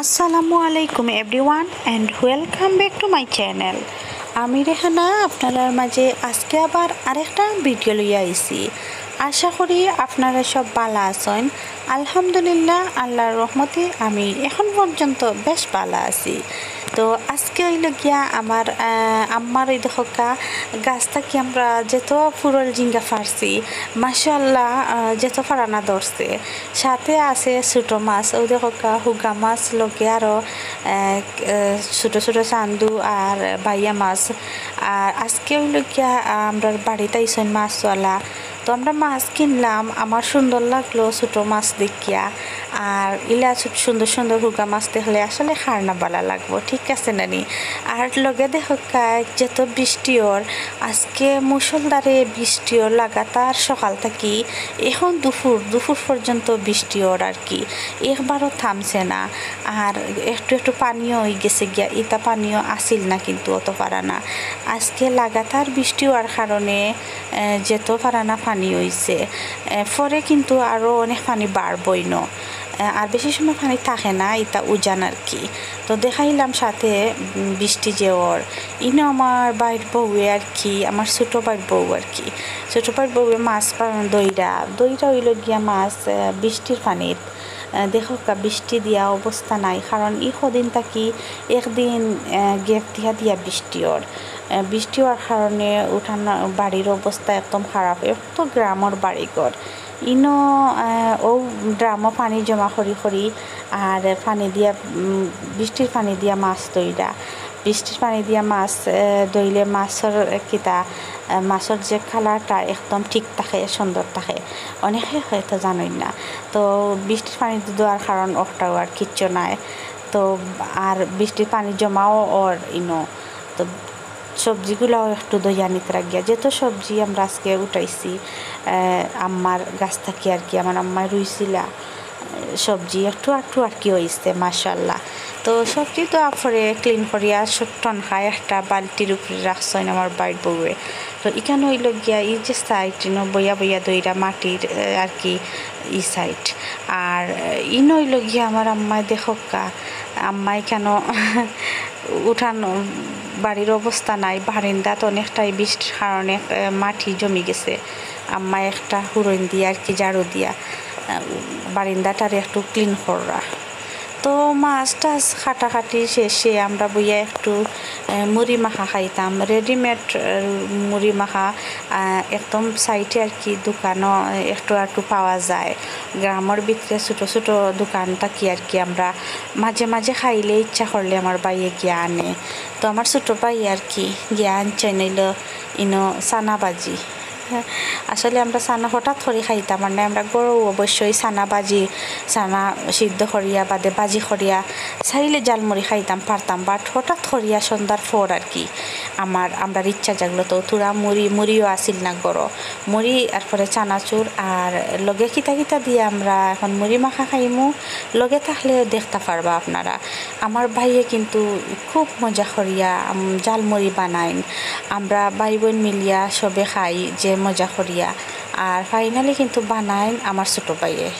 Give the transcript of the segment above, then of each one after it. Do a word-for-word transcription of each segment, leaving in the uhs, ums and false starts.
আসসালামু আলাইকুম everyone and welcome back to my channel। আমি রেহানা আপনারার মাঝে আজকে আবার আরেকটা ভিডিও লইয়া আইছি। আশা করি আপনারা সব ভালা আছইন। আলহামদুলিল্লাহ, আল্লাহর রহমতে আমি এখন পর্যন্ত বেশ ভালা আছি। তো আজকে অইল গিয়া আমার, আহ, আম্মার ওই দেখোকা গাছ থাকি আমরা যেত ফুরল জিঙ্গা ফারছি, মাশাআল্লাহ, আহ, যেত ফারানা ধরছে। সাথে আছে ছোটো মাছ, ওই দেখোকা হুগা মাছ, লগে আরও, আহ, আহ, ছোটো ছোটো চান্দু আর বাইয়া মাছ। আর আজকে অইল গিয়া, আহ, আমরার বাড়িত আইছইন মাছওয়ালা। তো আমরা মাছ কিনলাম, আমার সুন্দর লাগলো ছোটো মাছ দেখিয়া। আর ইলা ছোট সুন্দর সুন্দর হুগা মাছ দেখলে আসলে কার না ভালা লাগবো, ঠিক আছে না নি? আর লগে দেখোকা, যেত বৃষ্টি অর, আজকে মুষলধারে বৃষ্টি অর লাগাতার সকাল থাকি এখন দুপুর, দুপুর পর্যন্ত বৃষ্টি অর আর কি, একবারও থামছে না। আর একটু একটু পানিও অই গেছে গিয়া, ইতা পানিও আছিল না কিন্তু অত ফারানা। আজকে লাগাতার বৃষ্টি অওয়ার কারণে, এ, যেত ফারানা পানি অইছে। এ, পরে কিন্তু আরও অনেক পানি বাড়বইন। এ, আর বেশি সময় পানি থাকে না, ইতা উজান আর কি। তো দেখাইলাম সাথে, উম, বৃষ্টি যে অর। ইনো আমার বাইর বউয়ে আর কি, আমার ছোটো বাইর বউ আর কি। ছোটো বাইর বউয়ে মাছ পা-, ধইরা, ধইরা অইল গিয়া মাছ, এ, বৃষ্টির পানিত। এ, দেখোকা, বৃষ্টি দিয়া অবস্থা নাই, কারণ ই কদিন থাকি একদিন, এ, gap দিয়া দিয়া বৃষ্টি অর। এ, বৃষ্টি অওয়ার কারণে উঠান বাড়ির অবস্থা একদম খারাপ, এত গ্রামর বাড়িঘর। ইনো, এ, ও ড্রামো পানি জমা করি করি আর পানি দিয়া, উম, বৃষ্টির পানি দিয়া মাছ ধইরা। বৃষ্টির পানি দিয়া মাছ, এ, ধইলে মাছর, এ, কিতা, এ, মাছর যে কালারটা একদম ঠিক থাকে, সুন্দর থাকে। অনেকে হয়তো জানইন না। তো বৃষ্টির পানি ধোয়ার কারণ অটাও আর কিচ্ছু নাই। তো আর বৃষ্টির পানি জমাও অর ইনো। তো সবজিগুলাও একটু ধইয়া নিতে লাগিয়া, যেত সবজি আমরা আজকে উঠাইছি, এ, আম্মার গাছ থাকি আর কি, আমার আম্মায় রুইছিলা। সবজি একটু আটু আর কি অইছে, মাশাআল্লাহ। তো সবজি তো আপরে clean করিয়া সব টনকা একটা বালতির উপরে রাখছইন আমার বাইর বউয়ে। তো ইখান অইল গিয়া ই যে side, ইনো বইয়া বইয়া ধইরা মাটির, এ, আর কি, ই side। আর, এ, ইনো অইল গিয়া আমার আম্মায় দেখোকা, আম্মায় কেন উঠান বাড়ির অবস্থা নাই, বারিন্দাত অনেকটাই বৃষ্টির কারণে, এ, মাটি জমি গেছে। আম্মায় একটা হুরইন দিয়া আর কি, ঝাড়ু দিয়া, এ, বারিন্দাটারে একটু clean কররা। তো মাছ টাছ কাটাকাটি শেষে আমরা বইয়া একটু, এ, মুড়ি মাখা খাইতাম। Readymade, এ, মুড়ি মাখা, আ, একদম side-এ আর কি দোকানও, এ, একটু আধটু পাওয়া যায়। গ্রামর ভিতরে ছোটো ছোটো দোকান থাকি আর কি, আমরা মাঝে মাঝে খাইলে ইচ্ছা করলে আমার বাইয়ে গিয়া আনে। তো আমার ছোটো বাইয়ে আর কি গিয়া আনছইন অইল ইনো চানা ভাজি। আসলে আমরা চানা হঠাৎ করি খাইতাম, মানে আমরা ঘরো অবশ্যই চানা ভাজি, চানা সিদ্ধ করিয়া বাদে ভাজি করিয়া চাইলে ঝালমুড়ি খাইতাম পারতাম, but হঠাৎ করিয়া সন্ধ্যার পর আর কি আমার, আমরার ইচ্ছা জাগলো। তো থুড়া মুড়ি, মুড়িও আছিল না ঘরো, মুড়ি আর পরে চানাচুর আর লগে কিতা কিতা দিয়া আমরা এখন মুড়ি মাখা খাইমু, লগে থাকলে দেখতা পারবা আপনারা। আমার বাইয়ে কিন্তু খুব মজা করিয়া, উম, ঝালমুড়ি বানাইন। আমরা ভাই বইন মিলিয়া সবে খাই যে মজা করিয়া। আর finally কিন্তু বানাইন আমার ছোটো বাইয়ে।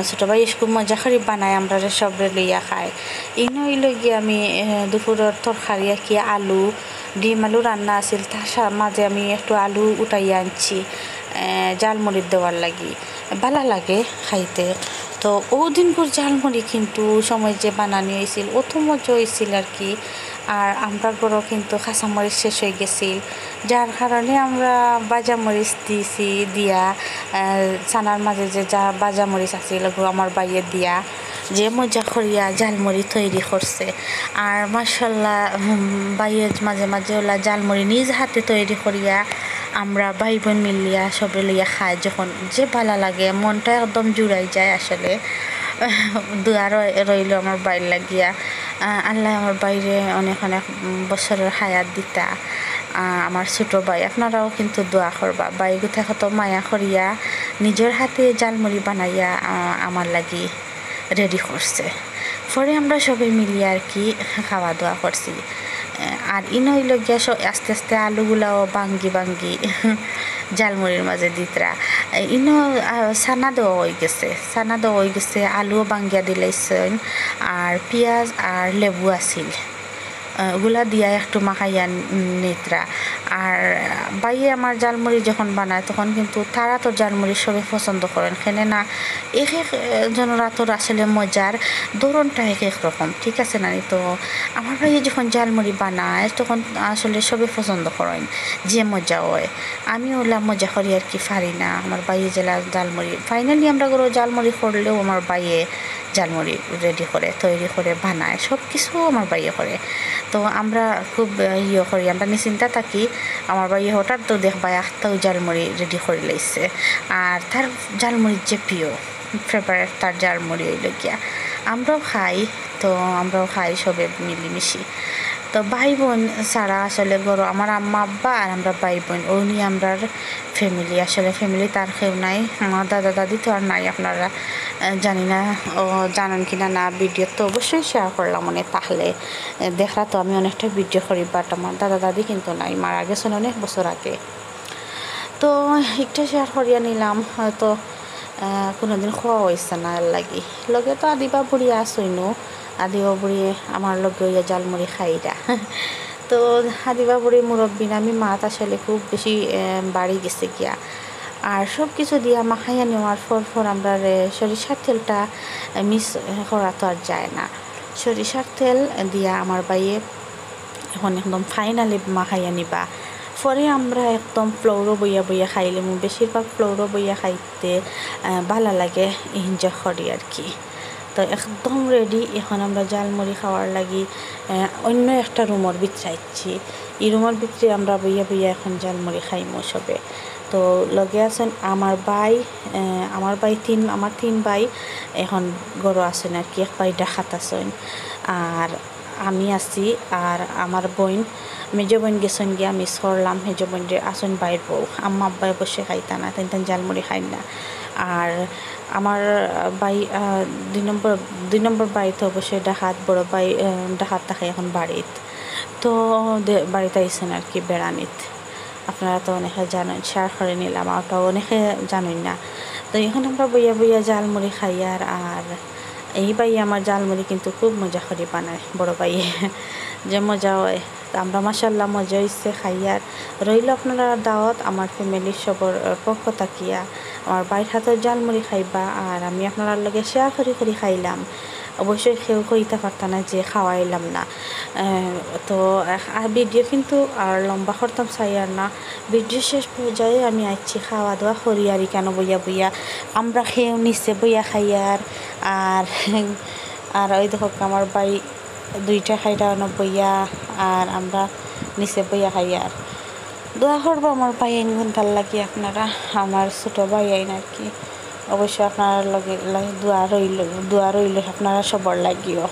ছোটো বাইয়ে খুব মজা করি বানায়, আমরারে সবরে লইয়া খায়। ইনো অইল গিয়া আমি, এ, দুপুরর তরকারি আর কি আলু, ডিম আলু রান্না আছিল, তার সা-, মাঝে আমি একটু আলু উঠাইয়া আনছি, এ, ঝালমুড়িত দেওয়ার লাগি। ভালা লাগে খাইতে। তো ও দিনকুর ঝালমুড়ি কিন্তু সময় যে বানানি অইছিল, অত মজা অইছিল আর কি। আর আমরা ঘরো কিন্তু কাঁচামরিচ শেষ অই গেছিল, যার কারণে আমরা ভাজা মরিচ দিছি, দিয়া, আহ, চানার মাঝে যে যা ভাজা মরিচ আছিল, ওগু আমার বাইয়ে দিয়া যে মজা করিয়া ঝালমুড়ি তৈরি করছে। আর মাশাআল্লাহ, উম, বাইয়ে মাঝে মাঝে ওলা ঝালমুড়ি নিজ হাতে তৈরি করিয়া আমরা ভাই বইন মিলিয়া সবে লইয়া খায়, যখন যে ভালা লাগে, মনটা একদম জুড়াই যায় আসলে। দোয়া রই-, রইল আমার বাইর লাগিয়া। আহ, আল্লাহ আমার বাইরে অনেক অনেক, উম, বছরর হায়াত দিতা। আহ, আমার ছোটো ভাই, আপনারাও কিন্তু দোয়া করবা। বাইগুতা কত মায়া করিয়া নিজর হাতে ঝালমুড়ি বানাইয়া, আহ, আমার লাগি ready করছে। পরে আমরা সবে মিলিয়া আর কি খাওয়া দাওয়া করছি। আহ, আর ইনো অইল গিয়া স-, আস্তে আস্তে আলুগুলাও ভাঙ্গি ভাঙ্গি জালমুড়ির মাঝে দিতরা। ইনো, আহ, চানা দেওয়া অই গেছে, চানা দেওয়া অই গেছে, আলুও ভাঙ্গিয়া দিলাইছইন, আর পিয়াজ আর লেবু আছিল, আহ, ওগুলা দিয়া একটু মাখাইয়া নিতরা। আর বাইয়ে আমার জালমুড়ি যখন বানায়, তখন কিন্তু তার আতর জালমুড়ি সবে পছন্দ করইন। কেনে না, এক এক, আহ, জনর আতর আসলে মজার ধরনটা এক এক রকম, ঠিক আছে না নি? তো আমার বাইয়ে যখন জালমুড়ি বানায়, তখন আসলে সবে পছন্দ করইন, যে মজা অয়। আমি ওলা মজা করি আর কি, পারি না। আমার বাইয়ে যেলা জালমুড়ি, finally আমরা ঘরো জালমুড়ি করলেও আমার বাইয়ে জালমুড়ি ready করে, তৈরি করে, বানায়, সব কিছু আমার বাইয়ে করে। তো আমরা খুব, আহ, ইয়ে করি, আমরা নিশ্চিন্তা থাকি। আমার বাইয়ে হঠাৎ তো দেখবায় আখতাও জালমুড়ি ready করি লাইছে, আর তার জালমুড়ি যে প্রিয়, favourite তার জালমুড়ি অইলো গিয়া। আমরাও খাই, তো আমরাও খাই সবে মিলিমিশি। তো ভাই বোন ছাড়া আসলে ঘরো আমার আম্মা আব্বা আর আমরা ভাই বোন, অউ নিয়া আমরার family। আসলে family তার কেউ নাই, আমার দাদা দাদি তো আর নাই। আপনারা, আহ, জানি না, ও জানইন কি না, না, video তো অবশ্যই share করলাম, মানে তাহলে, আহ, দেখরা তো আমি অনেকটা video করি, but আমার দাদা দাদি কিন্তু নাই, মারা গেছইন অনেক বছর আগে। তো একটা share করিয়া নিলাম, হয়তো, আহ, কোনোদিন কওয়া অইছে না, এর লাগি। লগে তো আদিবা বুড়ি আছইনউ, আদিবা বুড়ি আমার লগে অইয়া জালমুড়ি খাইরা। তো আদিবা বুড়ি মুরব্বি না, আমি মাত আসলে খুব বেশি, আহ, বাড়ি গেছে গিয়া। আর সব কিছু দিয়া মাখাইয়া নেওয়ার পর পর আমরা রে সরিষার তেলটা, আহ, miss করা তো আর যায় না। সরিষার তেল দিয়া আমার বাইয়ে এখন একদম finally মাখাইয়া নিবা। পরে আমরা একদম floor-ও বইয়া বইয়া খাইলিমু, বেশিরভাগ floor-ও বইয়া খাইতে, আহ, ভালা লাগে, enjoy করি আর কি। তো একদম ready, এখন আমরা জালমুড়ি খাওয়ার লাগি, আহ, অন্য একটা room-র ভিতরে আইছি। ই room-র ভিতরে আমরা বইয়া বইয়া এখন জালমুড়ি খাইমু সবে। তো লগে আছইন আমার ভাই, আহ, আমার ভাই তিন, আমার তিন ভাই এখন ঘরো আছইন আর কি, এক ভাই ঢাকাত আছইন। আর আমি আছি, আর আমার বইন, মেজো বইন গেছইন গিয়া, miss করলাম। মেজো বইনরে, আছইন বাইর বউ, আম্মা আব্বায় অবশ্যই খাইতা না, তাইন তাইন জালমুড়ি খাইন না। আর আমার ভাই, আহ, দুই নম্বর, দুই নম্বর ভাই তো অবশ্যই ঢাকাত, বড় ভাই, আহ, ঢাকাত থাকে এখন বাড়িত। তো দে-, বাড়িত আইছইন আর কি বেড়ানিত। আপনারা তো অনেকে জানইন, share করি নিলাম, আর তো অনেকে জানইন না। তো এখন আমরা বইয়া বইয়া জালমুড়ি খাইয়ার, আর এই ভাই আমার জালমুড়ি কিন্তু খুব মজা করি বানায়, বড় ভাইয়ে। যে মজা অয়, তো আমরা মাশাআল্লাহ মজা অইছে খাইয়ার। রইল আপনারার দাওয়াত আমার family-র সবর, আহ, পক্ষ থাকিয়া। আমার ভাইর হাতর জালমুড়ি খাইবা, আর আমি আপনারার লগে share করি করি খাইলাম। অবশ্যই কেউ কইতা পারতা না যে খাওয়াইলাম না। আহ, তো, আহ, আর video কিন্তু আর লম্বা করতাম চাইয়ার না। Video শেষ পর্যায়ে আমি আইছি খাওয়া দাওয়া করি আর ইখানো বইয়া বইয়া। আমরা কেউ নিচে বইয়া খাইয়ার, আর, আর ওই দেখো আমার ভাই দুইটা খাইরা অনো বইয়া, আর আমরা নিচে বইয়া খাইয়ার। দোয়া করবা আমার ভাইয়াইন গুনতার লাগি আপনারা, আমার ছোট ভাইয়াইন আর কি। অবশ্য আপনারার লগে, লগে দোয়া রইল, দোয়া রইল আপনারা সবর লাগিও।